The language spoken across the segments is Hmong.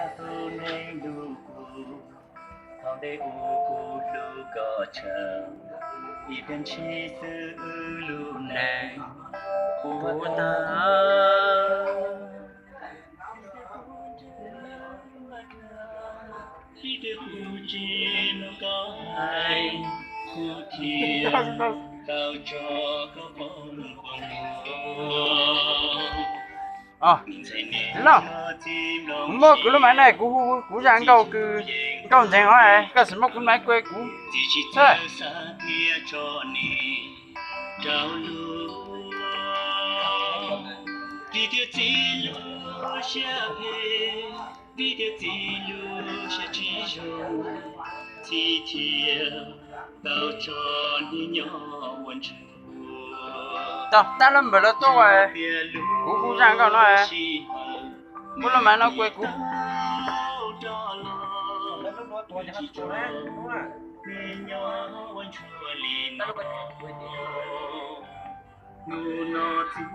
Tus neeg ntuj kuv, thaum ntej ub kuv hlub koj tshaj, ib pliag ntshis xwb wb lub neej puas tag. Vim tias kuv tsis mloog koj hais, kuv thiaj tau tso koj pov muag. Os, no, kuv muab kuv lub maiv no, kuv hu kuv zaj nkauj kws nkauj ntxeev no, koj sim muab kuv maiv kua kuv. Vim tias txiv lub siab phem, vim tias txiv lub siab tsis zoo, txiv thiaj tau tso niag nyob ua ntsuag. Tau, tab laj npawg lawv tuaj, kuv hu zaj nkauj no, muab lub maiv no kua kuv. Hnub no txiv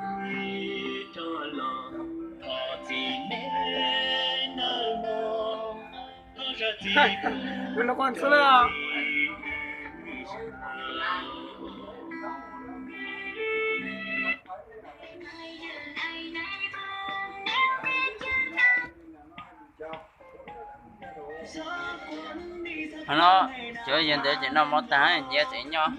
rov los, thov txiv me nawb mog, thov zam txiv kuv los kuv xwb lawm. Qhov no cov yawg ntawd ces noj mov tag nyias tsev nyob.